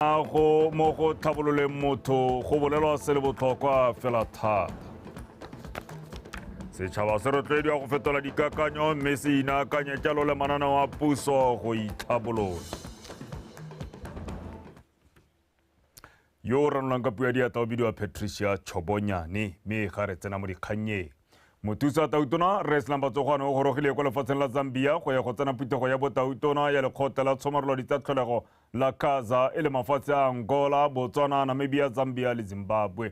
Go mo go tlhabololeng motho go bolelwa se le botlhokwa fela thata. Setšhaba se rotloediwa go fetola dikakanyo mme se inaakanye jalo le mananeo a puso go itlhabolola. Yo o ranolang ka puo ya diatla o bidiwa Patricia Chobonyane, mme ga re tsena mo dikgannyeng. Mothusa Tautona Rre Slumber Tsogwane o gorogile kwa lefatsheng la Zambia go ya go tsena phuthego ya botautona ya lekgotla la tshomarelo ditsa tlholego la Kaza e le mafatshe a Angola, Botswana, Namibia, Zambia le Zimbabwe.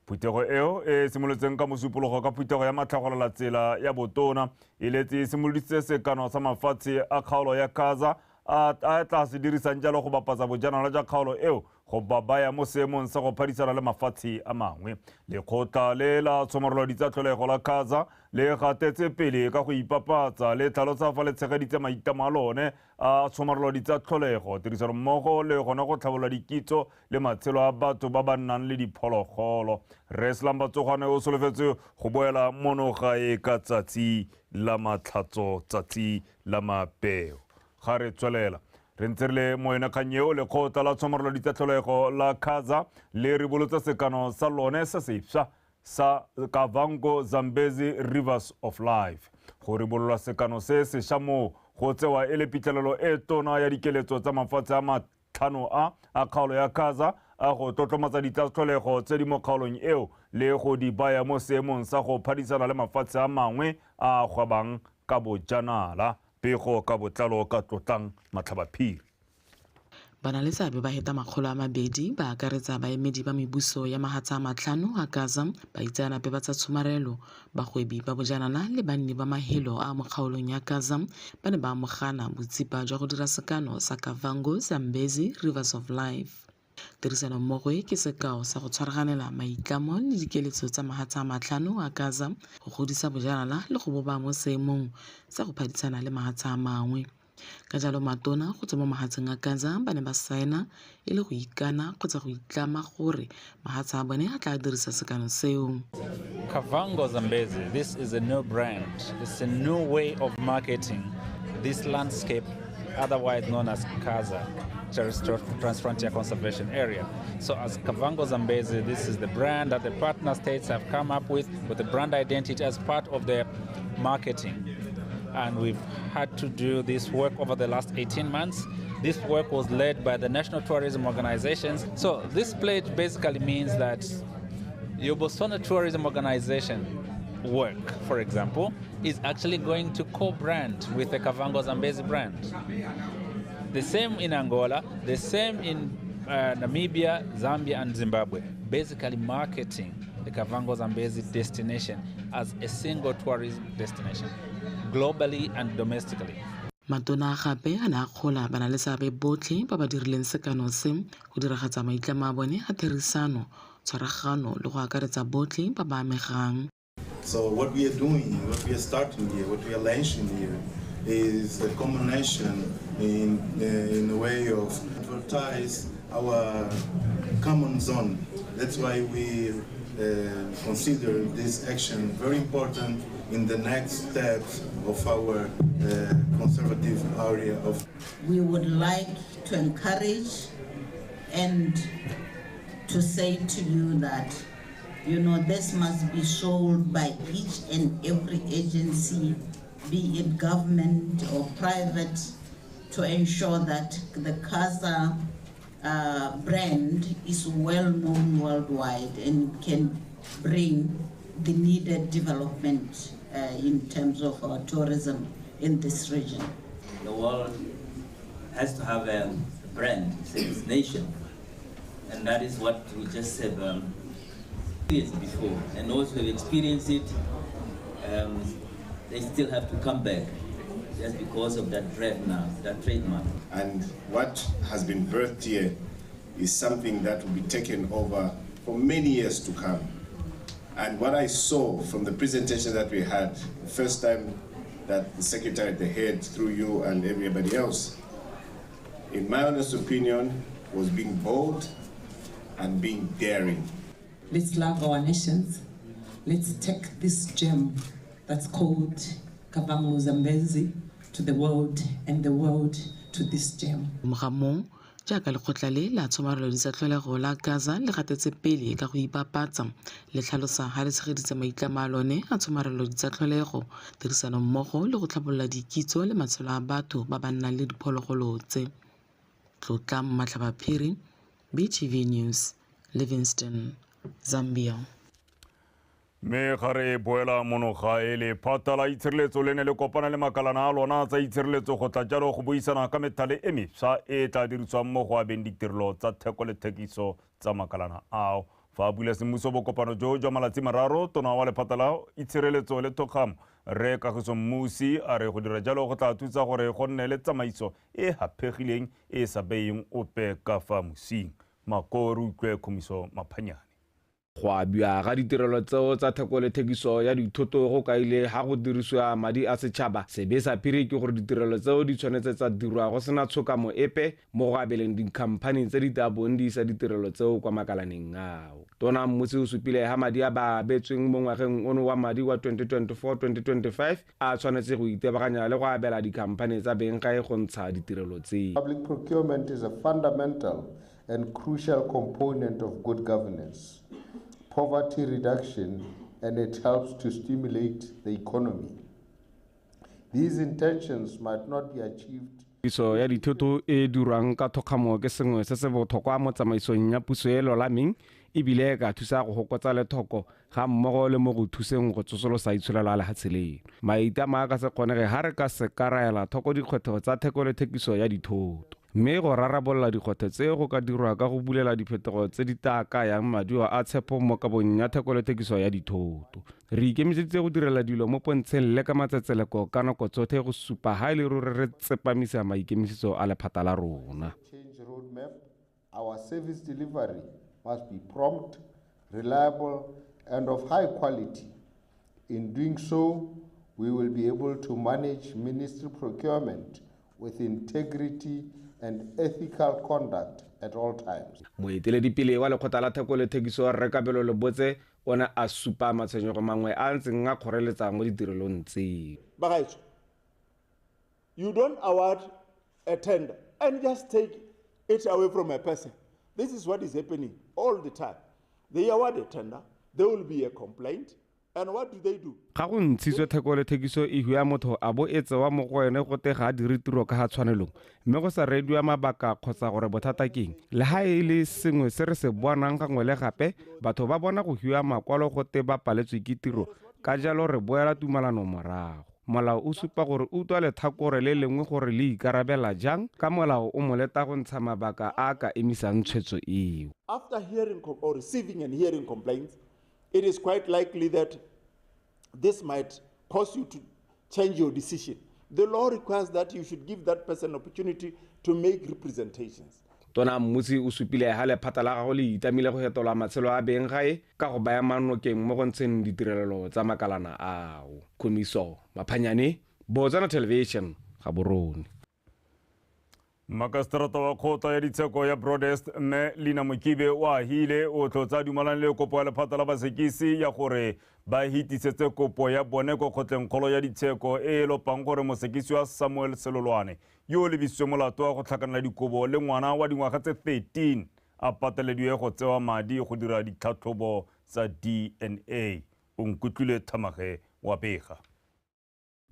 Phuthego eo e simolotseng ka mosupologo ka phuthego ya matlhagolela tsela ya botona e letse e simolodisitse sekano sa mafatshe a kgaolo ya Kaza a a tla se dirisang jalo go bapatsa bojanala jwa kgaolo eo go ba baya mo seemong sa go phadisana le mafatshe a mangwe. Lekgotla le la tshomarelo ditsa tlholego la Kaza le gatetse pele ka go ipapatsa le tlhalosa fa le tshegeditse maitlamo a lone a tshomarelo ditsa tlholego, tirisanommogo le gone go tlhabolola dikitso le matshelo a batho ba ba nnang le diphologolo. Rre Slumber Tsogwane o solofetse go boela mono gae ka tsatsi la matlhatso, tsatsi la mapeo. Ga re tswelela re ntse re le mo yone kgang eo, lekgotla la tshomarelo ditsa tlholego la Kaza le ribolotse sekano sa lone se sefsa sa Kavango Zambezi Rivers of Life. Go ribololwa sekano se sešwa moo go tsewa e le phitlhelelo e tona ya dikeletso tsa mafatshe a matlhano a a kgaolo ya Kaza a go tlotlomatsa ditlatlholego tse di mo kgaolong eo le go di baya mo seemong sa go phadisana le mafatshe a mangwe a a gwebang ka bojanala. Pego ka botlalo ka Tlotlang Matlhabaphiri. Banaleseabe ba heta 200 ba akaretsa baemedi ba mebuso ya mahatshe a matlhano a Kaza, baitseanape ba tsa tshomarelo, bagwebi ba bojanala le banni ba mahelo a mo kgaolong ya Kaza ba ne ba amogana botsipa jwa go dira sekano sa Kavango Zambezi Rivers of Life. Tirisanommogo e ke sekao sa go tshwaraganela maitlamo le dikeletso tsa mahatshe a matlhano a Kaza go godisa bojanala le go bo baya mo seemong sa go phadisana le mahatshe a mangwe. Ka jalo matona go tswa mo mahatsheng a Kaza ba ne ba saena e le go ikana kgotsa go itlama gore mahatshe a bone a tla dirisa sekano seo. Kavango Zambezi, this is a new brand. It's a new way of marketing this landscape, otherwise known as Kaza, Transfrontier Conservation Area. So as Kavango Zambezi, this is the brand that the partner states have come up with the brand identity as part of their marketing. And we've had to do this work over the last 18 months. This work was led by the national tourism organizations. So this pledge basically means that your Botswana Tourism Organization work, for example, is actually going to co-brand with the Kavango Zambezi brand. The same in Angola, the same in Namibia, Zambia, and Zimbabwe. Basically marketing the Kavango Zambezi destination as a single tourism destination, globally and domestically. Matona gape a ne a akgola banaleseabe botlhe ba ba dirileng sekano se go diragatsa maitlamo a bone a therisano, tshwaragano le go akaretsa botlhe ba ba amegang. So what we are doing, what we are starting here, what we are launching here is a combination in a way of advertise our common zone. That's why we consider this action very important in the next steps of our conservative area of. We would like to encourage and to say to you that this must be sold by each and every agency, be it government or private, to ensure that the Kaza brand is well known worldwide and can bring the needed development in terms of our tourism in this region. The world has to have a brand, it's a destination, and that is what we just have experienced before. And those who have experienced it, they still have to come back just because of that brand now, that trademark. And what has been birthed here is something that will be taken over for many years to come. And what I saw from the presentation that we had, the first time that the secretary, the head, through you and everybody else, in my honest opinion, was being bold and being daring. Let's love our nations. Let's take this gem that's called Kavango Zambezi to the world and the world to this gem. Mogamong Jaaka lekgotla le la tshomarelo ditsatlholego la Gaza le gatetse pele ka go ipapatsa, le tlhalosa ha le tshegeditse maitlamo a lone a tshomarelo ditsatlholego, tirisanommogo le go tlhabolola dikitso le matshelo a batho ba ba nnang le diphologolo tse. Tlotla Matlhabaphiri, BTV News, Livingstone, Zambia. Mme ga re boela mono gae, lephata la itshireletso le ne le kopana le makalana a lona tsa itshireletso go tla jalo go buisana ka methale e mefsa e tla dirisiwang mo go abeng ditirelo tsa theko le thekiso tsa makalana ao. Fa a bula semmuso bokopano jo jwa malatsi mararo, tona wa lephata la itshireletso le thokgamo Rre Kagiso Mmusi a re go dira jalo go tla thusa gore go nne le tsamaiso e haphegileng e sa beyeng ope ka fa mosing. Mako re utlwe Khumiso Maphanyane. Go abiwa ga ditirelo tseo tsa theko le thekiso ya dithoto go kaile ha go dirisiwa madi a setšhaba. Sebe sa phiri ke gore ditirelo tseo di tshwanetse tsa dirwa go sena tshokamo epe mo go abeleng dikhamphani tse di tla bong di isa ditirelo tseo kwa makalaneng ao. Tona Mmusi o supile ha madi a ba abetsweng mo ngwageng ono wa madi wa 2024-2025 a tshwanetse go itebaganya le go abela dikhamphani tsa beng gae go ntsha ditirelo tse. Public procurement is a fundamental and crucial component of good governance, poverty reduction, and it helps to stimulate the economy. These intentions might not be achieved. Puso ya dithoto e dirwang ka thokgamo ke sengwe se se botlhokwa mo tsamaisong ya puso e lolameng ebile e ka thusa go fokotsa lethoko ga mmogo le mo go thuseng go tsosolosa itsholelo ya lefatshe leno. Maitlamo a ka se kgonege ha re ka se ka ra ela tlhoko dikgwetlho tsa theko le thekiso ya dithoto. Mme go rarabolola dikgwetlho tse go ka dirwa ka go bulela diphetogo tse di tla kayang maduo a tshepo mo kabong ya theko le thekiso ya dithoto. Re ikemiseditse go direla dilo mo pontsheng le ka matsetseleko ka nako tsotlhe go supa ha e le ruri re tsepamisa maikemisetso a lephata la rona. Change roadmap, our service delivery must be prompt, reliable, and of high quality. In doing so, we will be able to manage ministry procurement with integrity and ethical conduct at all times. Moeteledipele wa lekgotla la theko le thekiso Rre Kabelo Lebotse o ne a supa matshwenyego mangwe a ntseng a kgoreletsa mo ditirelong tseo. Bagaetsho, you don't award a tender and just take it away from a person. This is what is happening all the time. They award a tender, there will be a complaint. And what do they do? Ga go ntshitswe theko le thekiso e hua motho a bo e tsewa mo go ene go te ga a dire tiro ka ga tshwanelong, mme go sa reediwa mabaka kgotsa gore bothata keng. Le ha e le sengwe se re se bonang gangwe le gape, batho ba bona go hua makwalo go te ba paletswe ke tiro, ka jalo re boela tumalano morago. Molao o supa gore utlwa letlhakore le lengwe gore le ikarabela jang, ka molao o mo leta go ntsha mabaka a ka emisang tshwetso eo. After hearing or receiving and hearing complaints, it is quite likely that this might cause you to change your decision. The law requires that you should give that person opportunity to make representations. Tona Mmusi o supile ha lephata la gagwe le itlamile go fetola matshelo a beng gae ka go baya manokeng mo go ntsheng ditirelo tsa makalana ao. Khumiso Maphanyane, Botswana Television, Gaborone. Makaseterata wa kgotla ya ditsheko ya Broadest mme Lina Mokibe o ahile o tlotsa dumalane le kopo ya lephata la basekisi ya gore ba hitisetse kopo ya bone ko kgotleng kgolo ya ditsheko e e lopang gore mosekisi wa Samuel Selolwane yo o lebisitswe molato wa go tlhakanela dikobo le ngwana wa dingwaga tse 13 a patelediwe go tsewa madi go dira ditlhatlhobo tsa DNA. O nkutlwile Thamage wa bega.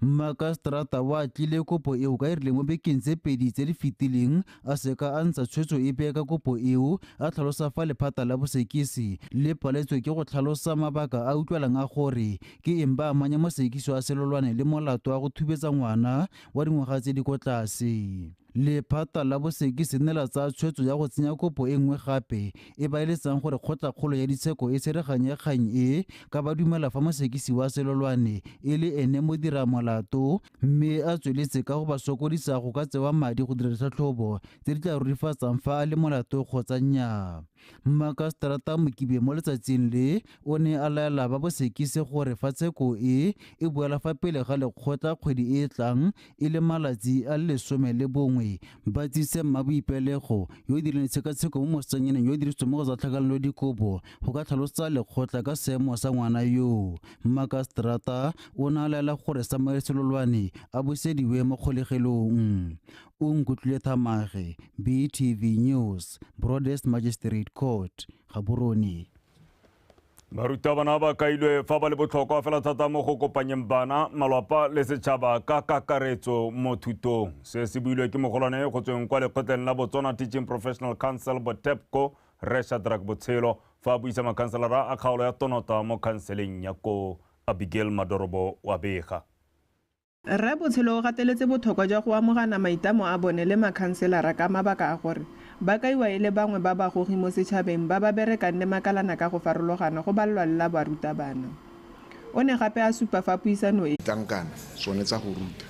Makaseterata wa tlile kopo eo ka e rile mo bekeng tse pedi tse di fetileng a seka a ntsha tshwetso epe ka kopo eo, a tlhalosa fa lephata la bosekisi le paletswe ke go tlhalosa mabaka a utlwalang a gore ke eng ba amanya mosekisi wa Selolwane le molato wa go thubetsa ngwana wa dingwaga tse di ko tlase. Lephata la bosekisi ne la tsaya tshwetso ya go tsenya kopo e nngwe gape e ba eletsang gore kgotlakgolo ya ditsheko e tshereganye kgang e, ka ba dumela fa mosekisi wa Selolwane e le ene modira molato, mme a tsweletse ka go ba sokodisa go ka tsewa madi go dira ditlhatlhobo tse di tla rurifatsang fa a le molato kgotsa nnyaa. Makaseterata Mokibe mo letsatsing le o ne a laela ba bosekisi gore fa tsheko e e boela fa pele ga lekgotla kgwedi e e tlang e le malatsi a le 11 ba tsise Mmaboipelego yo o dirileng tshekatsheko mo mosetsanyaneng yo o dirisitsweng mo go tsa tlhakanelo dikobo go ka tlhalosa lekgotla ka seemo sa ngwana yoo. Makaseterata o ne a laela gore Samuel Selolwane a busediwe mo kgolegelong. Onkutlwile Thamage, BTV News, Broadest Magistrate Court, Gaborone. Barutabana ba kailwe fa ba le botlhokwa fela thata mo go kopanyeng bana, malwapa le setšhaba ka kakaretso mo thutong. Se se builwe ke mogolwane go tsweng kwa lekgotleng la Botswana Teaching Professional Council Botepco, Rre Shadrack Botshelo, fa a buisa makhanselara a kgaolo ya Tonota mo khanseleng ya ko. Abigail Madorobo wa bega. Rre Botshelo o gateletse botlhokwa jwa go amogana maitlamo a bone le makhanselara ka mabaka a gore ba kaiwa e le bangwe ba bagogi mo setšhabeng ba ba berekang le makalana ka go farologana go balelwa le la barutabana. O ne gape a supa fa puisano e tlankana tsone tsa go ruta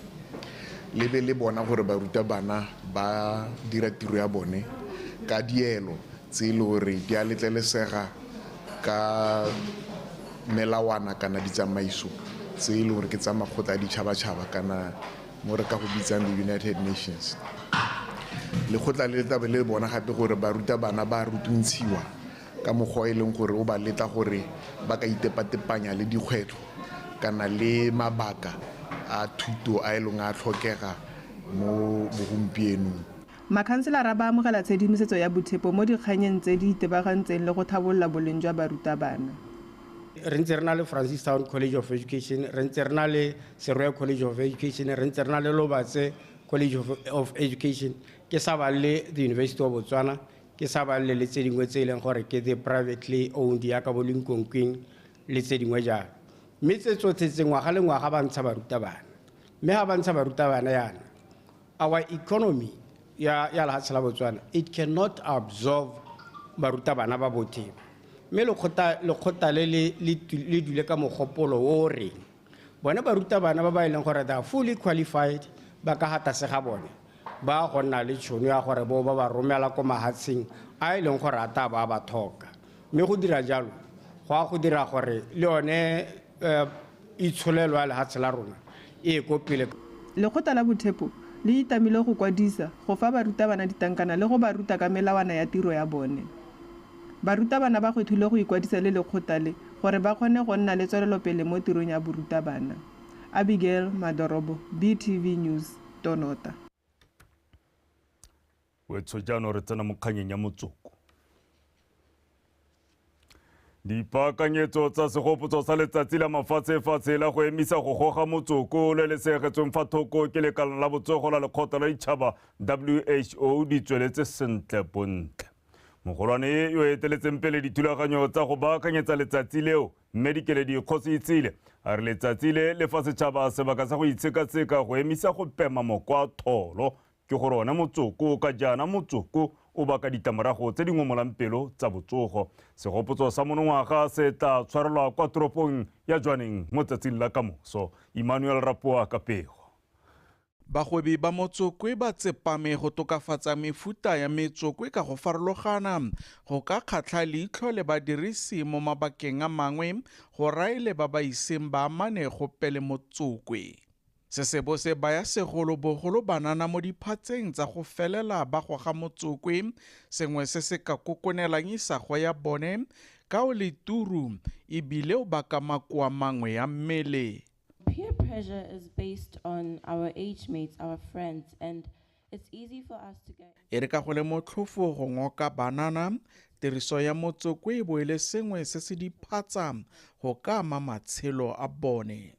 le be le bona gore barutabana ba dira tiro ya bone ka dielo tse e le gore di a letlelesega ka melawana kana ditsamaiso tse e le gore ke tsa makgotla a ditšhabatšhaba kana mo re ka go bitsang the United Nations. Lekgotla le tlabe le bona gape gore barutabana ba rutuntshiwa ka mokgwa e leng gore o ba letla gore ba ka itepatepanya le dikgwetlho kana le mabaka a thuto a e leng a tlhokega mo bogompienong. Makhanselara ba amogela tshedimosetso ya bothepo mo dikganyeng tse di itebagantseng le go tlhabolola boleng jwa barutabana. Re ntse re na le Francistown College of Education, re ntse re na le Serowe College of Education, re ntse re na le Lobatse College of Education, ke sa balle the University of Botswana, ke sa balle le tse dingwe tse e leng gore ke the privately owned yaka bo Lincoln le tse dingwe jalo. Mme tse tsotlhe tse ngwaga le ngwaga ba ntsha barutabana. Mme ha ba ntsha barutabana yana, our economy ya lehatshe la Botswana, it cannot absorb barutabana ba botlhe. Mme lekgotla le le dule ka mogopolo o reng bone barutabana ba ba e leng gore they are fully qualified ba ka gata se ga bone ba go nna le tšhono ya gore bo ba ba romela ko mahatsheng a e leng gore a ta ba ba thoka. Mme go dira jalo go a go dira gore le yone itsholelo ya lehatshe la rona e ko pele. Lekgotla la Bothepo le itamile go kwadisa, go fa barutabana ditankana le go ba ruta ka melawana ya tiro ya bone. Barutabana ba gwetlhile go ikwadisa le lekgotla le gore ba kgone go nna le tswelelopele mo tirong ya borutabana. Abigail Madorobo, BTV News, Tonota. Wetsho jaanong re tsena mo kganyeng ya motsoko. Dipaakanyetso tsa segopotso sa letsatsi la mafatshefatshe la go emisa go goga motsoko le le segetsweng fa thoko ke lekala la botsogo la lekgotla la ditšhaba WHO di tsweletse sentle bontle. Mogolwane yo eteletseng pele dithulaganyo tsa go baakanyetsa letsatsi leo, mme Dikeledi Kgosietsile, a re letsatsi le le fa setšhaba sebaka sa go itshekatsheka go emisa go pema mokwa tholo ke gore one motsoko ka jaana motsoko o baka ditlamorago tse di ngomolang pelo tsa botsogo. Segopotso sa monongwaga se tla tshwarelwa kwa toropong ya Jwaneng mo tsatsing la kamoso. Emmanuel Rapoa ka pego. Bagwebi ba motsokwe ba tsepame go tokafatsa mefuta ya metsokwe ka go farologana go ka kgatlha leitlho le badirisi mo mabakeng a mangwe go raele ba ba iseng ba amane gope le motsokwe. Se se bo se baya segolobogolo banana mo diphatseng tsa go felela ba goga motsokwe, sengwe se se ka kokonelang isago ya bone ka o le turu ebile o baka makoa mangwe ya mmele. Peer pressure is based on our age mates, our friends, and it's easy for us to get. E re ka go le motlhofo go ngoka banana, tiriso ya motsoko e bo e le sengwe se se diphatsa go ka ama matshelo a bone.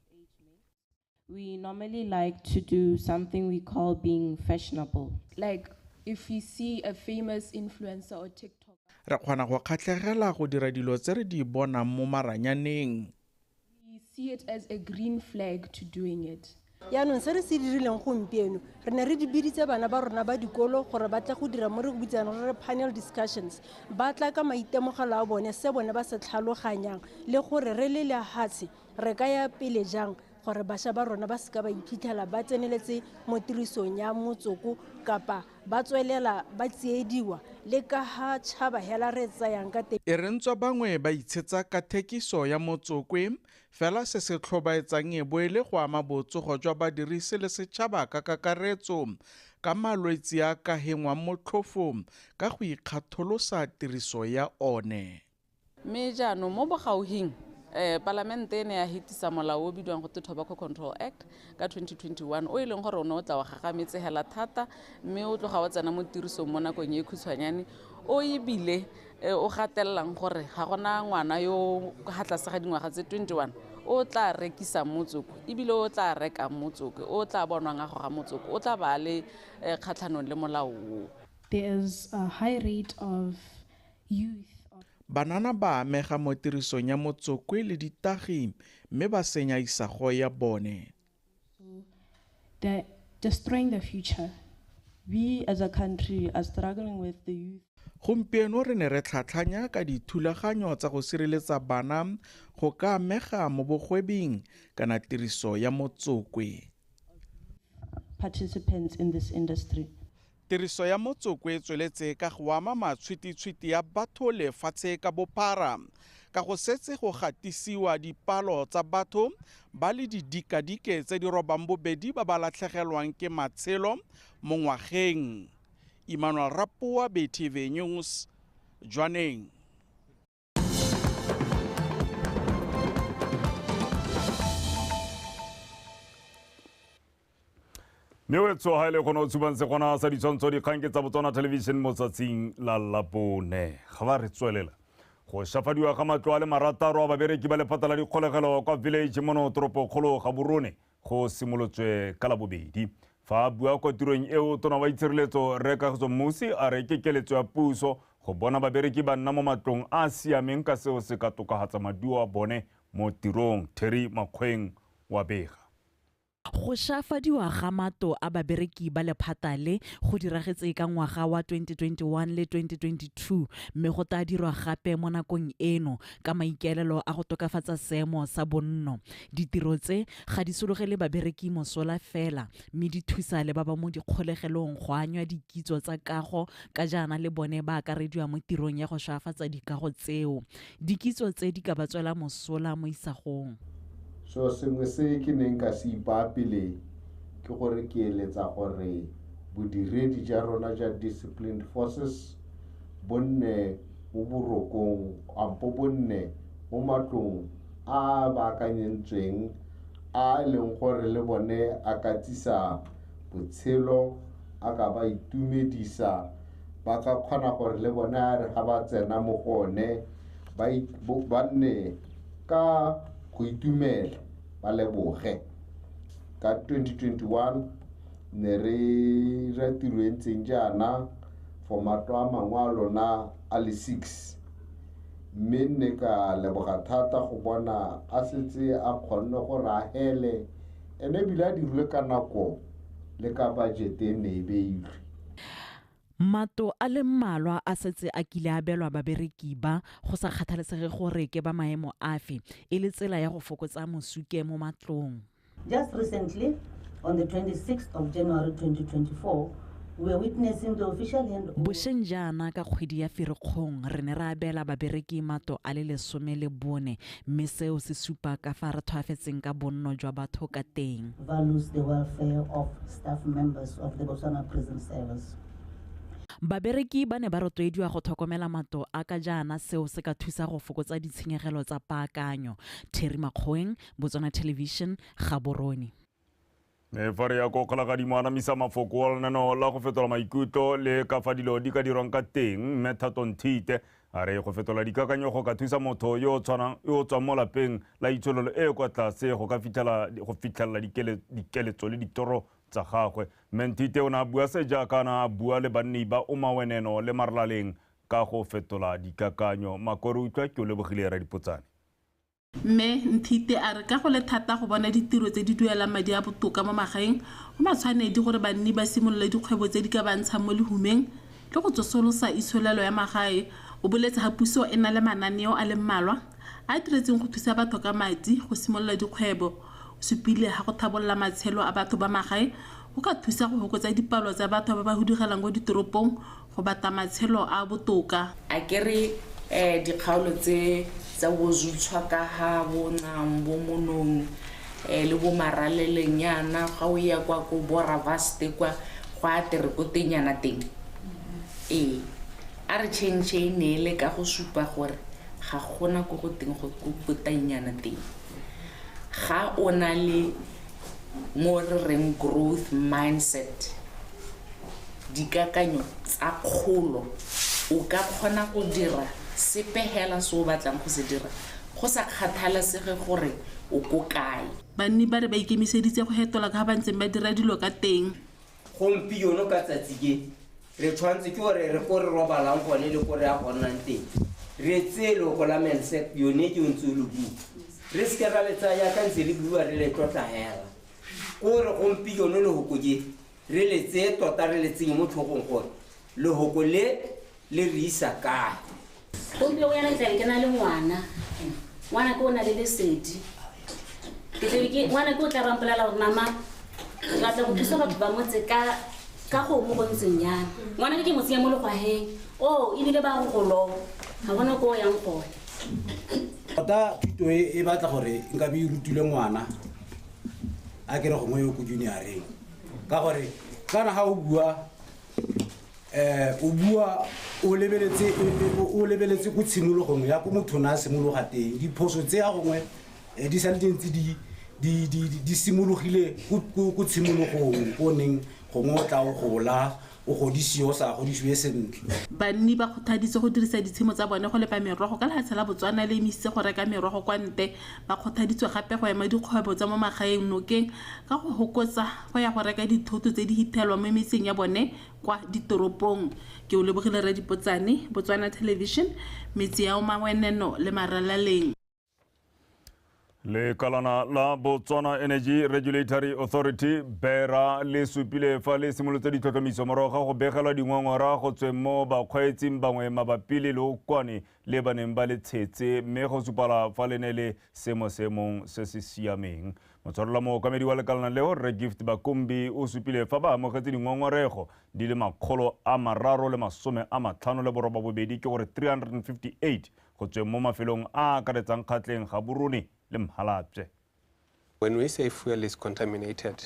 We normally like to do something we call being fashionable. Like if we see a famous influencer or TikTok. Re kgona go kgatlhegela go dira dilo tse re di bonang mo maranyaneng. See it as a green flag to doing it. Yaanong se re se dirileng gompieno re ne re di biditse bana ba rona ba dikolo gore ba tle go dira mo re go bitsang re re panel discussions, ba tla ka maitemogelo a bone se bone ba se tlhaloganyang le gore re le lehatshe re ka ya pele jang gore bašwa ba rona ba seka ba iphitlhela ba tseneletse mo tirisong ya motsoko kapa ba tswelela ba tsiediwa le ka ha tšhaba hela re tsayang ka teng. E re ntswa bangwe ba itshetsa ka thekiso ya motsokwe, fela se se tlhobaetsang e bo e le go ama botsogo jwa badirisi le setšhaba ka kakaretso ka malwetse a ka hengwang motlhofo ka go ikgatholosa tiriso ya one. Mme jaanong mo bogauhing Palamente e ne ya hetisa molao o bidiwang go te Tobacco Control Act ka 2021 o e leng gore o ne o tla wa gagametse hela thata mme o tloga o tsena mo tirisong mo nakong e khutshwanyane o ebile o gatellang gore ga gona ngwana yo ga tlase ga dingwaga tse 21 o tla rekisa motsoko ebile o tla reka motsoko o tla bonwang a goga motsoko o tla ba le kgatlhanong le molao o. There is a high rate of youth. Banana ba amega mo tirisong ya motsokwe le ditagi mme ba senya isago ya bone. So they're destroying the future. We as a country are struggling with the youth. Gompieno re ne re tlhatlhanya ka dithulaganyo tsa go sireletsa bana go ka amega mo bogwebing kana tiriso ya motsokwe. Participants in this industry. Tiriso ya motsoko e tsweletse ka go ama matshwititshwiti ya batho lefatshe ka bophara ka go setse go gatisiwa dipalo tsa batho ba le didikadike tse di robang bobedi ba ba latlhegelwang ke matshelo mo ngwageng. Emmanuel Rapoa, BTV News, Jwaneng. Mme o tsoga e le gone o tshubang segona sa ditshwantsho dikgang ke tsa Botswana Television mo tsatsing la Labone. Ga ba re tswelela go shafadiwa ga matlo a le marataro a babereki ba lephata la dikgolegelo kwa Village mono toropokgolo Gaborone go simolotswe ka Labobedi. Fa a bua kwa tirong eo, tona wa itshireletso Rre Kagiso Mmusi a re ke keletso ya puso go bona babereki ba nna mo matlong a a siameng ka seo se ka tokafatsa maduo a bone mo tirong. Terry Makgweng wa bega. Go shafadiwa ga matlo a babereki ba lephata le go diragetse ka ngwaga wa 2021 le 2022 mme go tla dirwa gape mo nakong eno ka maikaelelo a go tokafatsa seemo sa bonno. Ditiro tse ga di sologele babereki mosola fela mme di thusa le ba ba mo dikgolegelong go anywa dikitso tsa kago ka jaana le bone ba akarediwa mo tirong ya go shafatsa dikago tseo. Dikitso tse di ka ba tswela mosola mo isagong. So sengwe se ke neng ka se ipaa pele ke gore ke eletsa gore bodiredi ja rona ja disciplined forces bo nne mo borokong ampo bo nne mo matlong a baakanyetsweng a e leng gore le bone a ka tsisa botshelo, a ka ba itumedisa, ba ka kgona gore le bone a re ga ba tsena mo go one ba nne ka go itumela ba leboge. Ka 2021 ne re dira tiro e ntseng jaana for matlo a mangwe a lona a le 6, mme nne ka leboga thata go bona a setse a kgonne gore a hele ene ebile a dirilwe ka nako le ka budget e ne e beilwe. Matlo a le mmalwa a setse a kile a abelwa babereki ba go sa kgathalesege gore ke ba maemo afe e le tsela ya go fokotsa mosuke mo matlong. Just recently, on the 26th of January 2024, we are witnessing the official handover. Bošeng jaana ka kgwedi ya Ferikgong re ne ra abela babereki matlo a le 14 mme seo se supa ka fa re tlhoafetseng ka bonno jwa batho ka teng. Values the welfare of staff members of the Botswana Prison Service. Babereki ba ne ba rotloediwa go tlhokomela matlo a ka jaana seo se ka thusa go fokotsa ditshenyegelo tsa paakanyo. Terry Makgweng, Botswana Television, Gaborone. Mme fa re ya ko Kgalagadi anamisa mafoko a lenaneo la go fetola maikutlo le ka fa dilo di ka dirwang ka teng, mme Thato Nthite a re go fetola dikakanyo go ka thusa motho yo o tswang mo lapeng la itsholelo e kwa tlase go ka fitlhelela dikeletso le ditoro tsa gagwe. Mme Nthite o ne a bua se jaaka a bua le banni ba Omaweneno le Marlaleng ka go fetola dikakanyo. Makore utlwa ke o lebogile Radipotsane. Mme Nthite a re ka go le thata go bona ditiro tse di duelang madi a botoka mo magaeng, go matshwanedi gore banni ba simolole dikgwebo tse di ka ba ntshang mo lehumeng le go tsosolosa itsholelo ya magae. O boletse ga puso e na le mananeo a le mmalwa a diretseng go thusa batho ka madi go simolola dikgwebo. O supile ga go thabolola matshelo a batho ba magae go ka thusa go fokotsa dipalo tsa batho ba ba hudugelang kwa ditoropong go batla matshelo a botoka. A ke re dikgaolo tse tsa bo Zutshwa ka ha bo Nang bo Monong le bo Maraleleng yana ga o ya kwa ko bo Ravaste kwa go a tere ko tenyana teng. Ee, a re change e ne le ka go supa gore Ga gona ko go teng go kotanyana teng. Ga o na le mo re reng growth mindset, dikakanyo tsa kgolo, o ka kgona go dira sepe hela se o batlang go se dira go sa kgathalesege gore o ko kae. Banni ba re ba ikemiseditse go hetola ka ba ntseng ba dira dilo ka teng. Gompieno ka tsatsi ke re tshwanetse ke gore re ko re robalang gone le ko re ya go nnang teng, re tseye loko la mensek yone ke o ntse o le bua, re seke ra le tsaya ka ntse le bua re le tlotla hela. Kore gompieno lehoko ke re le tseye tota re le tsenye mo tlhogong gore lehoko le le re isa kae. Gompieno yana ke tlabe ke na le ngwana, ngwana ke o na le lesedi, ke tlabe ke ngwana ke o tla rampolela gore mama ke batla go thusa batho ba motse ka go mo go ntseng yana, ngwana ke mo tsenya mo legwaheng o ebile ba go goloba, ga gona ko o yang gone. Tota thuto e batla gore nka be e rutile ngwana a kere gongwe yo ko junior-eng, ka gore kana ga o bua o bua o lebeletse ko tshimologong ya ko motho na a simologa teng, diphoso tse ya gongwe di sa le dintse di simologile ko tshimologong ko neng gongwe o tla o gola o godisiwe o sa godisiwe sentle. Banni ba kgothaditswe go dirisa ditshimo tsa bone go lepa merogo ka lefatshe la Botswana le emisitse go reka merogo kwa ntle. Ba kgothaditswe gape go ema dikgwebo tsa mo magaeng nokeng ka go hokotsa go ya go reka dithoto tse di hithelwang mo metseng ya bone kwa ditoropong. Ke o lebogile Radipotsane, Botswana Television, metse ya Omaweneno le Maralaleng. Lekalana la Botswana Energy Regulatory Authority BERA le supile fa le simolotse ditlhotlhomiso morago ga go begelwa dingongora go tsweng mo bakgweetsing bangwe mabapi le leokwane le ba neng ba le tshetse, mme go supala fa le ne le se mo seemong se se siameng. Motshwarela mookamedi wa lekalana leo Rre Gift Bakumbi o supile fa ba amogetse dingongorego di le 358, ke gore 358 go tsweng mo mafelong a akaretsang Kgatleng, Gaborone le Mhalapye. When we say fuel is contaminated,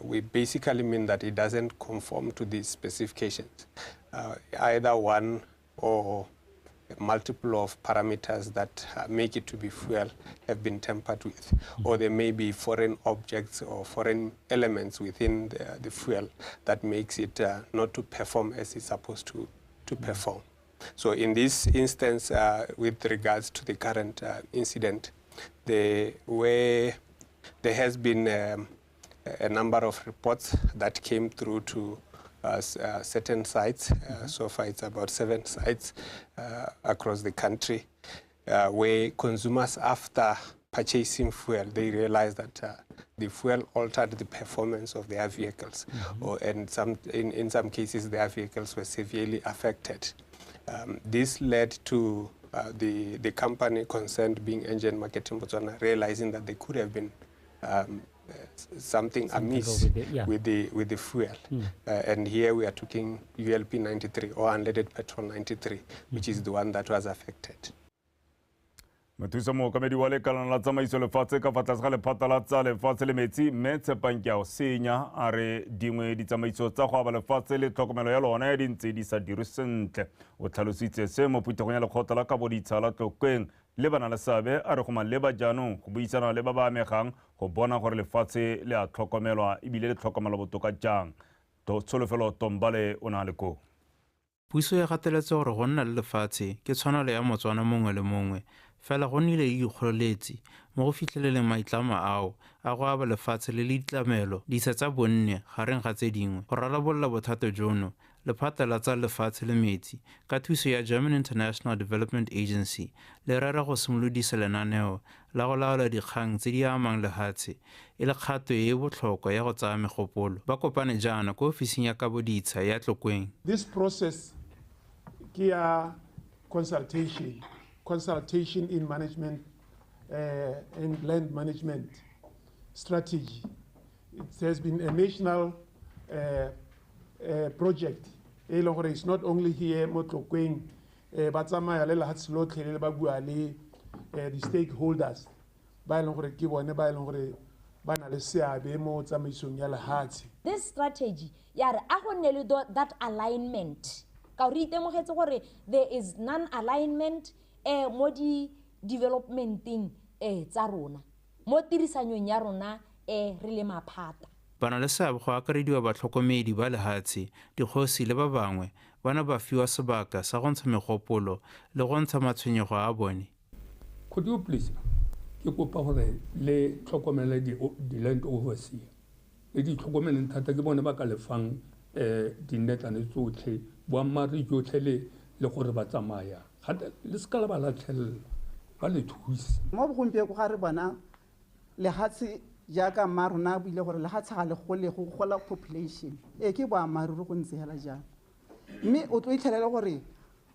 we basically mean that it doesn't conform to these specifications. Either one or multiple of parameters that make it to be fuel have been tampered with, or there may be foreign objects or foreign elements within the fuel that makes it not to perform as it's supposed to perform. So in this instance, with regards to the current incident, there has been a number of reports that came through to certain sites. So far it's about 7 sites across the country, where consumers, after purchasing fuel, they realized that the fuel altered the performance of their vehicles, and in some cases their vehicles were severely affected. This led to the company concerned, being Engen Marketing Botswana, realizing that there could have been something amiss with the fuel. And here we are talking ULP 93 or unleaded petrol 93, which is the one that was affected. Mothusa mookamedi wa lekalana la tsamaiso lefatshe ka fa tlase ga lephata la tsa lefatshe le metsi, mme Tshepang Keaosenya a re dingwe ditsamaiso tsa go aba lefatshe le tlhokomelo ya lona di ntse di sa dirwe sentle. O tlhalositse se mo phuthegong ya lekgotla la kaboditsha la Tlokweng le bana le seabe, a re go maleba jaanong go buisana le ba ba amegang go bona gore lefatshe le a tlhokomelwa ebile le tlhokomelwa botoka jang. Tsholofelo Tombale o na le koo. Puso e gateletse gore go nna le lefatshe ke tshwanelo ya Motswana mongwe le mongwe, fela go nnile le dikgoreletsi mo go fitlheleleng maitlamo ao a go aba lefatshe le le ditlamelo ditsha tsa bonne gareng ga tse dingwe. Go rarabolola bothata jono, lephata la tsa lefatshe le metsi ka thuso ya German International Development Agency le rera go simolodisa lenaneo la go laola dikgang tse di amang lehatshe e le kgato e e botlhokwa ya go tsaya megopolo. Ba kopane jaana ko ofising ya kaboditsha ya Tlokweng. This process ke ya consultation in management and land management strategy. It has been a national project. E leng gore it's not only here mo Tlokweng, ba tsamaya le lehatshe lotlhe le ba bua le di stakeholders ba e leng gore ke bone ba e leng gore ba na le seabe mo tsamaisong ya lehatshe. This strategy ya re a go nne le that alignment, ka gore itemogetse gore there is non alignment mo di developmenteng tsa rona mo tirisanyong ya rona re le maphata. Ba na le seabe go akarediwa batlhokomedi ba lehatshe, dikgosi le ba bangwe ba ne ba fiwa sebaka sa go ntsha megopolo le go ntsha matshwenyego a bone. Could you please, ke kopa gore le tlhokomele di-land overseer le di tlhokomeleng thata, ke bone ba ka lefang dinnetlane tsotlhe, boammaaruri jotlhe le gore ba tsamaya gape le seka la ba latlhelela, ba le thuse. Mo bogompieno ga re bona lehatshe jaaka mma rona a buile gore lehatshe ga le gole, go gola population. Ee, ke boammaaruri go ntse hela jalo. Mme o tlo itlhelela gore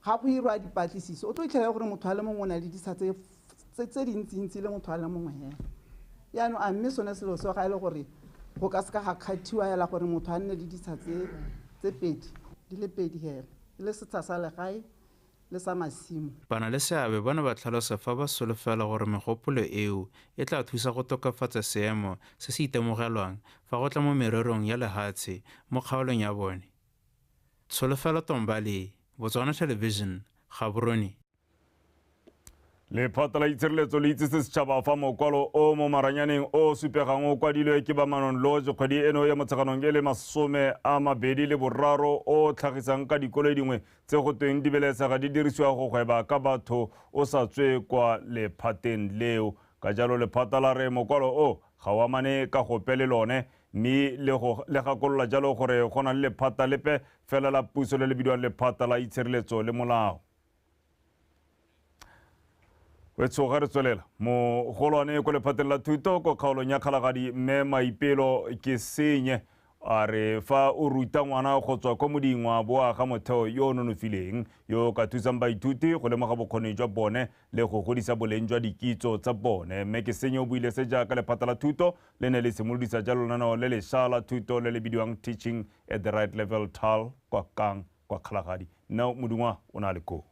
ga go irwa dipatlisiso, o tlo itlhelela gore motho a le mongwe o na le ditsha tse dintsintsi le motho a le mongwe hela. Jaanong a mme sone selo seo ga e le gore go ka seka ga kgathiwa hela gore motho a nne le ditsha tse pedi, di le pedi hela, e le setsha sa legae le sa masimo. Ba na le seabe ba ne ba tlhalosa fa ba solofela gore megopolo eo e tla thusa go tokafatsa seemo se se itemogelwang fa go tla mo mererong ya lehatshe mo kgaolong ya bone. Tsholofelo Tombale, Botswana Television, Gaborone. Lephata la Itshireletso le itsise setšhaba fa mokwalo o mo maranyaneng o supegang o kwadilwe ke ba Manong Lodge kgwedi eno ya Motsheganong e le 23 o tlhagisang ka dikoloi dingwe tse go tweng di belesega di dirisiwa go gweba ka batho o sa tswe kwa lephateng leo. Ka jalo lephata la re mokwalo o ga o amane ka gope le lone, mme le gakolola jalo gore go na le lephata lepe fela la puso le le bidiwang Lephata la Itshireletso le Molao. Wetso ga re tswelela mogolwane ko lephateng la thuto ko kgaolong ya Kgalagadi mme Maipelo ke senye a re fa o ruta ngwana go tswa ko moding wa boa ga motheo yo o nonofileng yo o ka thusang baithuti go lemoga bokgoni jwa bone le go godisa boleng jwa dikitso tsa bone. Mme ke senye o buile se jaaka lephata la thuto le ne le simolodisa jalo lenaneo le lešwa la thuto le le bidiwang Teaching at the Right Level TAL kwa Kang kwa Kgalagadi. Neo Modungwa o na le koo.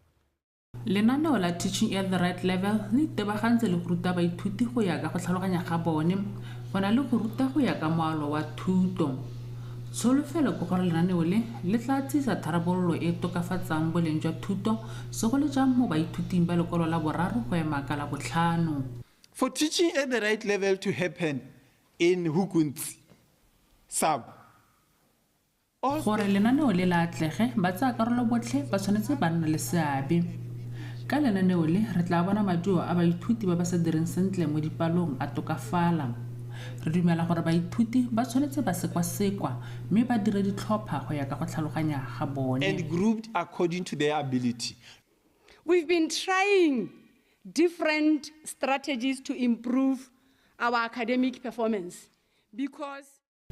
Lenaneo la Teaching at the Right Level le itebagantse le go ruta baithuti go ya ka go tlhaloganya ga bone, go na le go ruta go ya ka moalo wa thuto. Tsholofelo ke gore lenaneo le le tla tsisa tharabololo e tokafatsang boleng jwa thuto, segolo jang mo baithuting ba lekolo la boraro go ema ka la botlhano. For teaching at the right level to happen in Hukuntsi, sub. Gore lenaneo le la atlege, ba tsaya karolo botlhe ba tshwanetse ba nna le seabe. Ka lenaneo le re tla bona maduo a baithuti ba ba sa direng sentle mo dipalong a tokafala. Re dumela gore baithuti ba tshwanetse ba sekwasekwa mme ba dire ditlhopha go ya ka go tlhaloganya ga bone. And grouped according to their ability. We've been trying different strategies to improve our academic performance because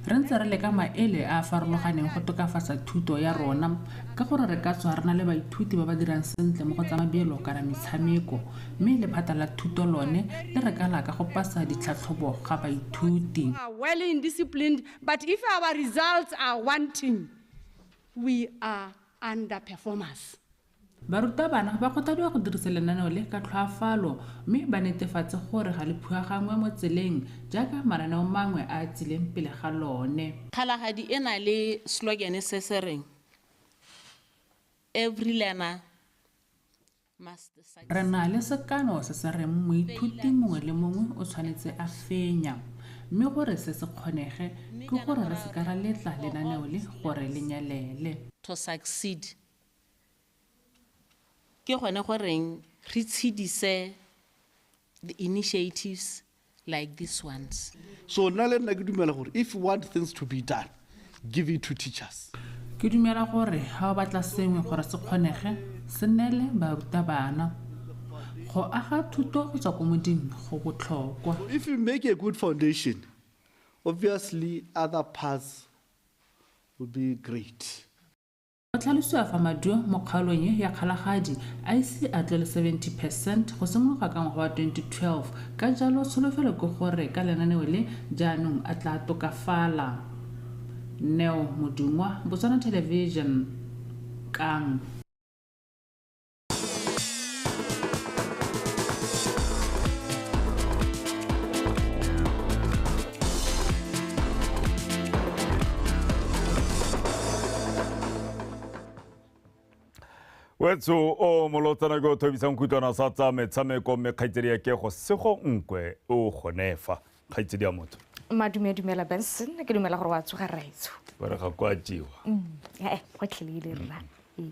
re ntse re leka maele a a farologaneng go tokafatsa thuto ya rona, ka gore re ka tswa re na le baithuti ba ba dirang sentle mo go tsa mabelo kana metshameko, mme lephata la thuto lone le re kala ka go pasa ditlhatlhobo ga baithuti. Are well in disciplined, but if our results are wanting, we are underperformers. Barutabana ba kgothadiwa go dirisa lenaneo le ka tlhoafalo mme ba netefatse gore ga le phuagangwe mo tseleng jaaka mananeo mangwe a a tsileng pele ga lone. Kgalagadi e na le slogan se se reng every learner must succeed. Re na le sekano se se reng moithuti mongwe le mongwe o tshwanetse a fenya, mme gore se se kgonege ke gore re seka ra letla lenaneo le gore le nyalele. To succeed. Ke gone goreng re tshedise the initiatives like these ones. So nna le nna ke dumela gore if you want things to be done, give it to teachers. Ke dumela gore ha o batla sengwe gore se kgonege, se neele barutabana. Go aga thuto go tswa ko modimo go botlhokwa. If you make a good foundation, obviously other paths will be great. Go tlhalosiwa fa maduo mo kgaolong e ya Kgalagadi a ise a tlole 70% go simologa ka ngwaga wa 2012, ka jalo tsholofelo ke gore ka lenaneo le jaanong a tla tokafala. Neo Modungwa, Botswana Television, Kang. Wetso o molotsana ke o thobisang khutlwana sa tsa metshameko mme kgaitsedi ya ke go sego nkwe o gonefa kgaitsedi ya motho. Madume dumela Benson, ke dumela gore wa tsoga raitso. Ba re ga kwa jewa. Go tlhelile rra.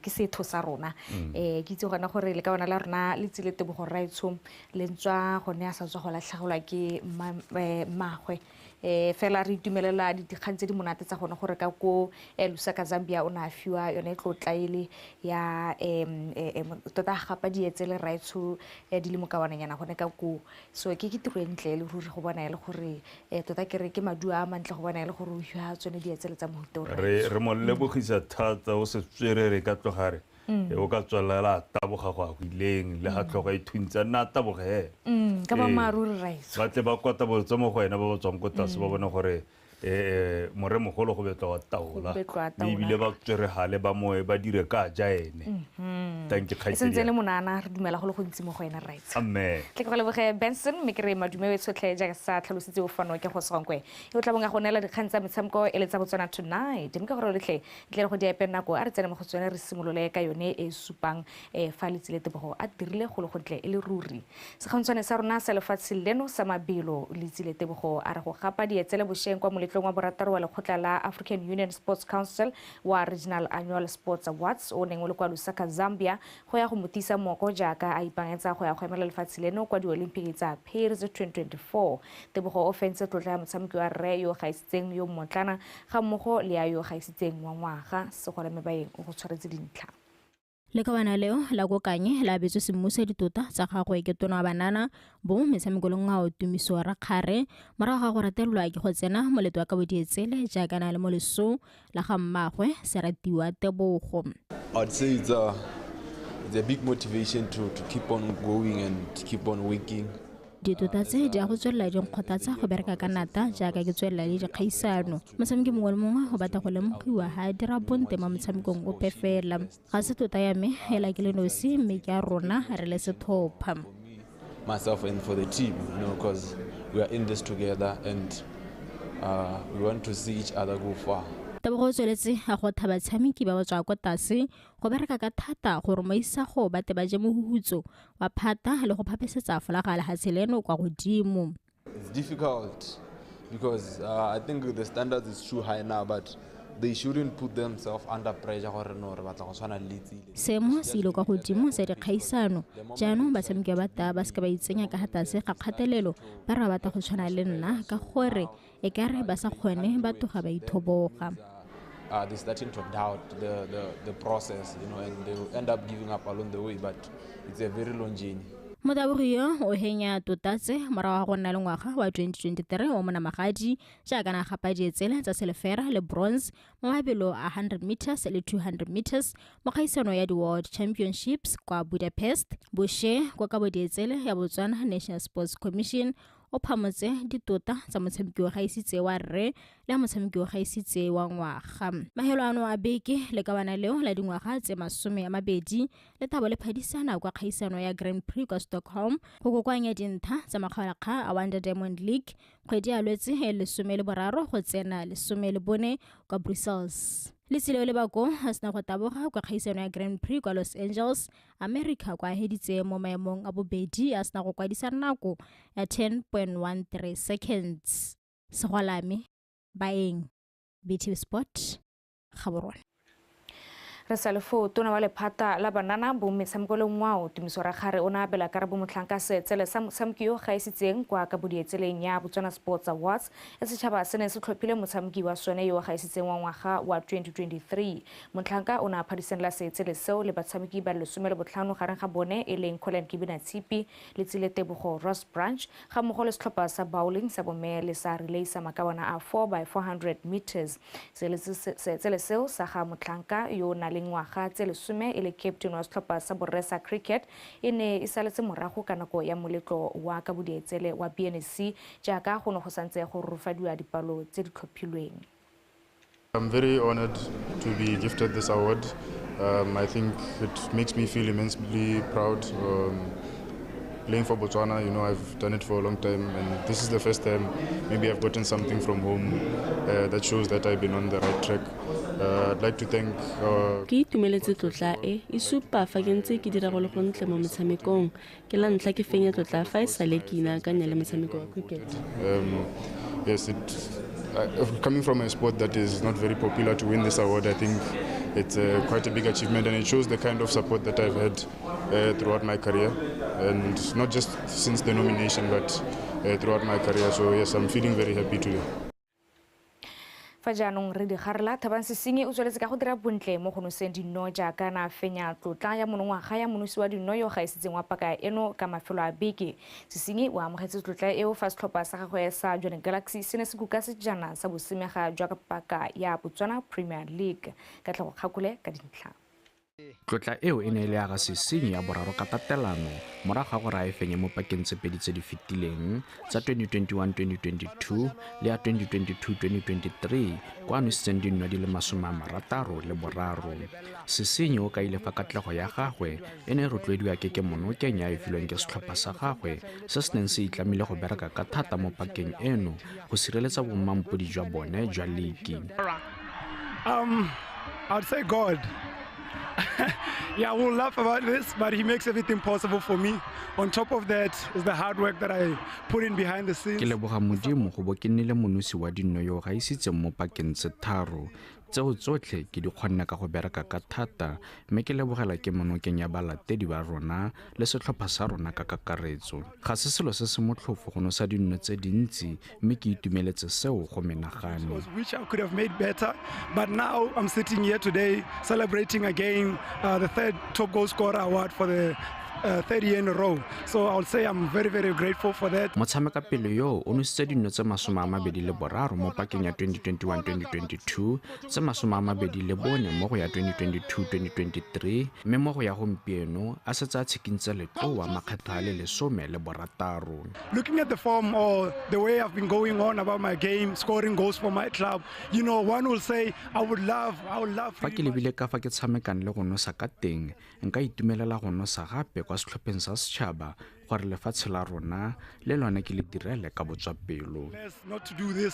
Ke setho sa rona. Ke itse gona gore le ka bona la rona le tsile tebogo raitsho le ntswa gone a sa tswa go latlhegelwa ke mmagwe. Fela re itumelela dikgang tse di monate tsa gone gore ka ko Lusaka Zambia o ne a fiwa yone tlotla ele ya tota gapa dietse le raitsho di le mokawananyana gone ka ko. So ke tiro e ntle le ruri go bona e le gore tota ke re ke maduo a mantle go bona e le gore o fiwa tsone dietse le tsa mohuta o re mo lebogisa thata o se tswerere ka tlogare o ka tswelela taboga go a go ileng le ga tlhogo e thuntsa nna taboge ka boammaaruri raitso ba tle ba kwa tabolotse mo go ena ba ba tswang ko tlase ba bone gore moremogolo go betlwa wa taola ebile ba tsweregale ba moe ba dire ka ja ene. Thank you kgaitsedi. Sentse le monana re dumela go le gontsi mo go ena raitso. Amen. Tle ke go leboge Benson mme ke re madume we tshotlhe jaaka sa tlhalositse o fano ke go segonkwe e o tla bong a go neela dikgang tsa metshameko e le tsa Botswana Tonight mme ke gore letlhe tle re go di epe nako a re tsene mo go tsone re simolole ka yone e supang fa Letsile Tebogo a dirile go le gontle e le ruri. Sekgantshwane sa rona sa lefatshe leno sa mabelo Letsile Tebogo a re go gapa dietsele bosheng kwa moletlong wa borataro wa lekgotla la African Union Sports Council wa Regional Annual Sports Awards o neng o le kwa Lusaka Zambia go ya go motisa moko jaaka a ipaakanyetsa go ya go emela lefatshe leno kwa di-Olympic tsa Paris 2024. Tebogo o fentse tlotla ya motshameki wa rre yo gaisitseng yo mmotlana ga mmogo le ya yo gaisitseng wa ngwaga. Segolame Baeng o go tshwaretse dintlha. Lekawana leo la Kokanye la abetswe semmuso ditota tsa gagwe ke tona wa banana bo metshameko le ngwao Tumiso Rakgare morago ga go ratelelwa ke go tsena moleto wa kabo dietsele jaaka na le mo lesong la ga mmagwe Seratiwa Tebogo. I'd say it's a big motivation to keep on going and to keep on working. Ditota tse di a go tswelela di nkgothatsa go bereka ka nata jaaka ke tswelela le dikgaisano. Motshameki mongwe le mongwe o batla go lemogiwa ha a dira bonte mo motshamekong ope fela. Ga se tota ya me hela ke le nosi mme ke a rona re le setlhopha. Myself and for the team, you know, because we are in this together and we want to see each other go far. Tebogo o tsweletse a go thaba batshameki ba ba tswa kwa tlase go bereka ka thata gore mo isago ba tle ba je mohuhutso wa phata le go phaphesetsa folaga lehatshe leno kwa godimo. It's difficult because I think the standards is too high now, but they shouldn't put themselves under pressure gore no re batla go tshwana le Letsile. Seemo se ile kwa godimo sa dikgaisano jaanong batshameki ba ta ba seka ba itsenya ka tlase ga kgatelelo ba re ba batla go tshwana le nna ka gore e ka re ba sa kgone ba tloga ba ithoboga. They're starting to doubt the process, you know, and they will end up giving up along the way, but it's a very long journey. Motabogi yo o henya totatse morago ga go nna le ngwaga wa 2023 wa monamagadi jaaka na gapa dietsele tsa selefera le bronze mo mabelo a 100 meters le 200 meters mo kgaisano ya di-World Championships kwa Budapest. Boshe kwa kabo dietsele ya Botswana National Sports Commission o phamotse ditota tsa motshameki wa gaisitse wa rre le motshameki wa gaisitse wa ngwaga. Mahelo ano a beke le kawana leo la dingwaga tse 20 le thabo le phadisana kwa kgaisano ya Grand Prix kwa Stockholm go kokoanya dintlha tsa makgaolakgang a Wanda Diamond League kgwedi ya Lwetse e 13 go tsena 14 kwa Brussels. Letsile le bako a sena go taboga kwa kgaisano ya Grand Prix kwa Los Angeles, America kwa heditse mo maemong a bobedi a sena go kwadisa nako ya 10.13 seconds. Segolame Baeng, BTV Sport, Gaborone. Re sa le foo tona wa lephata la banana bo metshameko le ngwao Tumiso Rakgare o ne a abela karabo motlhanka seetsele sa motshameki yo gaisitseng kwa kabodietseleng ya Botswana Sports Awards e setšhaba se ne se tlhophile motshameki wa sone yo gaisitseng wa ngwaga wa 2023. Motlhanka o ne a phadisanela seetsele seo le batshameki ba 15 gareng ga bone e leng Colin Kibina Tshipi, Letsile Tebogo Ross Branch ga mmogo le setlhopha sa bowling sa bomme le sa relay sa makawana a 4x400 meters. Seetsele seo sa ga motlhanka yo o na le ngwaga tse 10 e le captain wa setlhopha sa borre sa cricket e ne e saletse morago ka nako ya moletlo wa kabodietsele wa BNSC jaaka go ne go santse go rurufadiwa dipalo tse di tlhophilweng. I'm very honored to be gifted this award. I think it makes me feel immensely proud. Playing for Botswana, I've done it for a long time, and this is the first time maybe I've gotten something from home that shows that I've been on the right track. I'd like to thank. Ke itumeletse tlotla e, e supa fa ke ntse ke dira go le gontle mo metshamekong. Ke la ntlha ke fenya tlotla fa e sale ke inaakanya le motshameko wa cricket. Yes, coming from a sport that is not very popular, to win this award, I think it's quite a big achievement, and it shows the kind of support that I've had throughout my career, and not just since the nomination, but throughout my career. So yes, I'm feeling very happy today. Fa jaanong re digarela, Thabang Sesinyi o tsweletse ka go dira bontle mo go noseng dino jaaka na fenya tlotla ya monongwaga ya monosi wa dino yo gaisitseng wa paka eno ka mafelo a beke. Sesinyi o amogetse tlotla eo fa setlhopha sa gagwe sa Jwaneng Galaxy se ne se kuka sejana sa bosemega jwa paka ya Botswana Premier League. Katlego Kgakole ka dintlha. Tlotla eo e ne e le ya ga Sesinyi ya boraro ka tatelano morago ga gore a e fenye mo pakeng tse pedi tse di fetileng tsa 2021-2022 le ya 2022-2023 kwa a nositseng dino di le 63. Sesinyi o kaile fa katlego ya gagwe e ne e rotloediwa ke kemonokeng ya e filweng ke setlhopha sa gagwe se se neng se itlamile go bereka ka thata mo pakeng eno go sireletsa bommampodi jwa bone jwa liki. I'd say God. Yeah, we'll laugh about this, but he makes everything possible for me. On top of that is the hard work that I put in behind the scenes. Ke leboga Modimo go bo ke nnile monosi wa dino yo gaisitseng mo pakeng tse tharo. Tseo tsotlhe ke di kgonne ka go bereka ka thata, mme ke lebogela kemonokeng ya balatedi ba rona le setlhopha sa rona ka kakaretso. Ga se selo se se motlhofo go nosa dino tse dintsi, mme ke itumeletse seo go menagane. Which I could have made better, but now I'm sitting here today celebrating again the third top goal scorer award for the third year in a row. So I would say I'm very, very grateful for that. Motshameka pele yo o nositse dino tse 23 mo pakeng ya 2021-2022, tse 24 mo go ya 2022-2023, mme mo go ya gompieno a setse a tshikintse letloa makgetho a le 16. Looking at the form or the way I've been going on about my game, scoring goals for my club, one will say I would love. Fa ke lebile ka fa ke tshamekang le go nosa ka teng, nka itumelela go nosa gape kwa setlhopheng sa setšhaba gore lefatshe la rona le lone ke le direle ka botswapelo. Not to do this,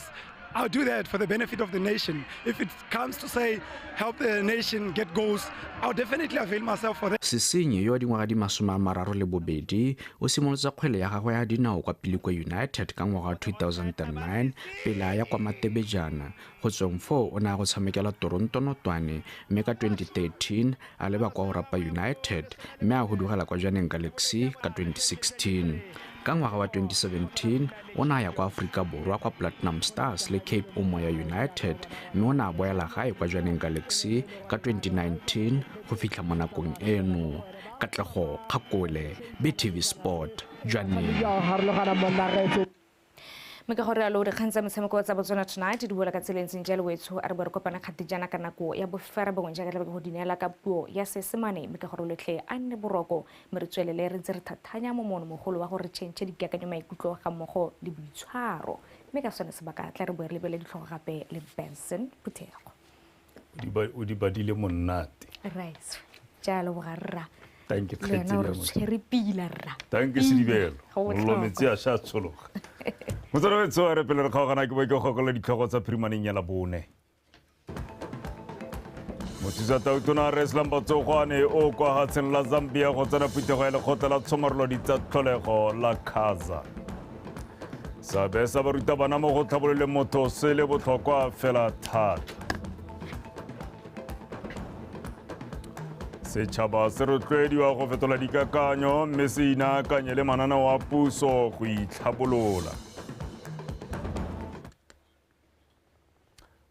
I'll do that for the benefit of the nation. If it comes to say help the nation get goals, I'll definitely avail myself for that. Sesinyi yo a dingwaga di 32 o simolotse kgwele ya gagwe ya dinao kwa Pilikwe United ka ngwaga wa 2009 pele a ya kwa Matebejana. Go tsweng foo o ne a go tshamekela Toronto Notwane, mme ka 2013 a leba kwa Orapa United mme a hudugela kwa Jwaneng Galaxy ka 2016. Ka ngwaga wa 2017 o ne a ya kwa Aforika Borwa kwa Platinum Stars le Cape Umoya United, mme o ne a boela gae kwa Jwaneng Galaxy ka 2019 go fitlha mo nakong eno. Katlego Kgakole, BTV Sport, Jwaneng. Mme ka gore alo dikgang tsa metshameko tsa Botswana Tonight di boela ka tsela e ntseng jalo wetsho a re bo re kopana kgati jaana ka nako ya bofera bongwe jaaka tlabe ke go di neela ka puo ya Seesemane, mme ka gore letlhe a nne boroko mme re tswelele re ntse re thathanya mo monomogolo wa gore tšhentšhe dikakanyo maikutlo ga mmogo le boitshwaro, mme ka sone sebaka tla re boe re lebele ditlhogo gape le Benson Phuthego. O di badile monate. Right. Jalo bogarra. Thank you. Re pila rra. Thank you Sedibelo. Mollo metsi a sha tshologa. Motswana wetsho a re pele re kgaogana ke bo ke gokola ditlhogo tsa phirimaneng ya Labone. Mothusa Tautona Rre Slumber Tsogwane o kwa hatsheng la Zambia go tsena phuthego ya lekgotla la tshomarelo ditsa tlholego la Khaza. Seabe sa barutabana mo go tlhabololeng motho se le botlhokwa fela thata. Setšhaba se rotloediwa go fetola dikakanyo mme se inaakanye le mananeo a puso go itlhabolola.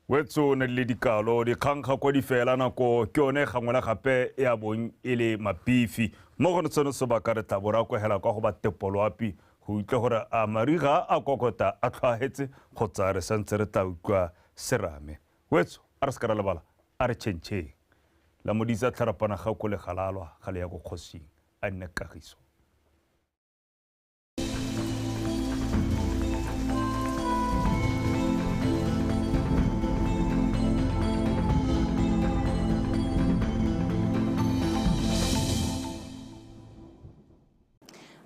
Wetso ne le dikalo dikgang ga kwa di fela nako ke yone gangwe le gape e a bong e le mabifi. Mo go seno sebaka re tla bo ra kwegela kwa go ba tepoloapi go utlwa gore a mariga a kokota a tlhwaetse kgotsa re santse re tla utlwa serame. Wetso a re se ka ra lebala a re tšhentšheng. La modisa tlharapana ga ko le galalwa ga le ya ko kgosing a nne kagiso.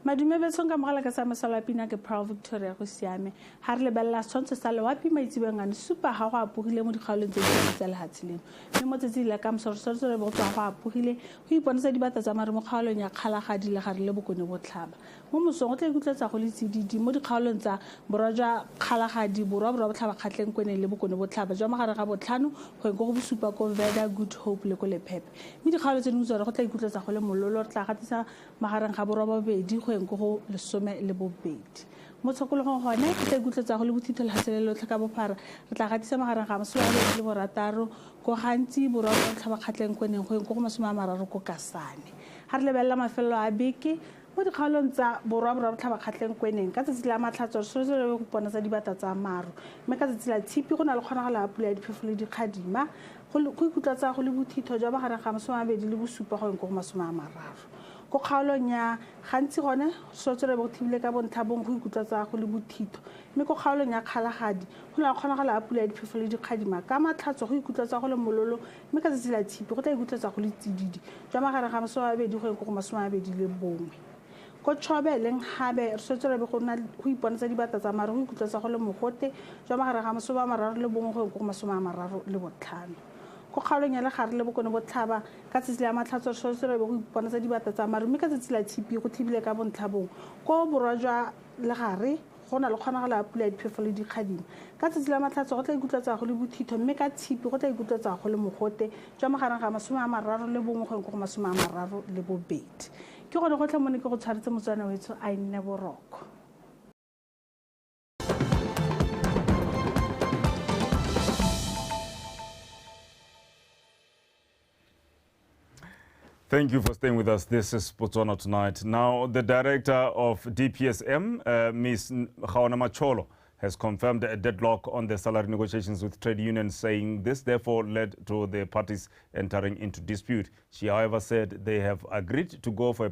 Madume betsong ka mogala ka sa masala pina ke Pearl Victoria go siame. Ha re lebelela setshwantsho sa loapi maitsebeng ano supa ga go apogile mo dikgaolong tse dintsi tsa lehatshe leno. Mme mo tsatsing la ka moso re tshwanetse re bo go tswa go apogile go iponatsa dibata tsa mare mo kgaolong ya Kgalagadi le gare le Bokone Botlhaba. Mo mosong go tla ikutlwetsa go le tsididi mo dikgaolong tsa borwa jwa Kgalagadi, borwa borwa botlhaba Kgatleng Kweneng le Bokone Botlhaba jwa mogare ga botlhano go yeng ko go bosupa ko Veda, Good Hope le ko Lephepe. Mme dikgaolo tse dingwe tsone go tla ikutlwetsa go le mololo, re tla gatisa magareng ga borwa bobedi go yeng ko go 12. Mo tshokologong gone go tla ikutlwetsa go le bothitho lefatshe le lotlhe ka bophara, re tla gatisa magareng ga 26 ko Gantsi, borwa borwa botlhaba Kgatleng Kweneng go yeng ko go 30 ko Kasane. Ha re lebelela mafelelo a beke mo dikgaolong tsa borwa borwa botlhaba Kgatleng Kweneng ka tsatsi la matlhatso re tshwanetse re go iponatsa dibata tsa maru, mme ka tsatsi la tshipi go na le kgonagalo ya pula ya diphefo le dikgadima go ikutlwatsa go le bothitho jwa magareng ga 27 go yeng ko go 30. Ko kgaolong ya Gantsi gone tshwanetse re bo thibile ka bontlha bongwe go ikutlwatsa go le bothitho, mme ko kgaolong ya Kgalagadi go na le kgonagalo ya pula ya diphefo le dikgadima ka matlhatso go ikutlwatsa go le mololo, mme ka tsatsi la tshipi go tla ikutlwatsa go le tsididi jwa magareng ga 20 go yeng ko go 21. Ko Chobe le Nghabe re tshwanetse re be go nna go iponatsa dibata tsa mare go ikutlwatsa go le mogote jwa magareng ga 31 go yeng ko go 35. Ko kgaolong ya Legare le Bokone Botlhaba ka tsatsi la matlhatso re tshwanetse re be go iponatsa dibata tsa maru, mme ka tsatsi la tshipi go thibile ka bontlha bongwe. Ko borwa jwa Legare go na le kgonagalo ya pula ya diphefo le dikgadima ka tsatsi la matlhatso go tla ikutlwatsa go le bothitho, mme ka tshipi go tla ikutlwatsa go le mogote jwa magareng ga 31 go yeng ko go 32. Ke gone gotlhe mo ne ke go tshwaretse Motswana wetsho a nne boroko. Thank you for staying with us. This is Botswana Tonight. Now, the director of DPSM, Ms. Gaona Macholo, has confirmed a deadlock on the salary negotiations with trade unions, saying this therefore led to the parties entering into dispute. She, however, said they have agreed to go for a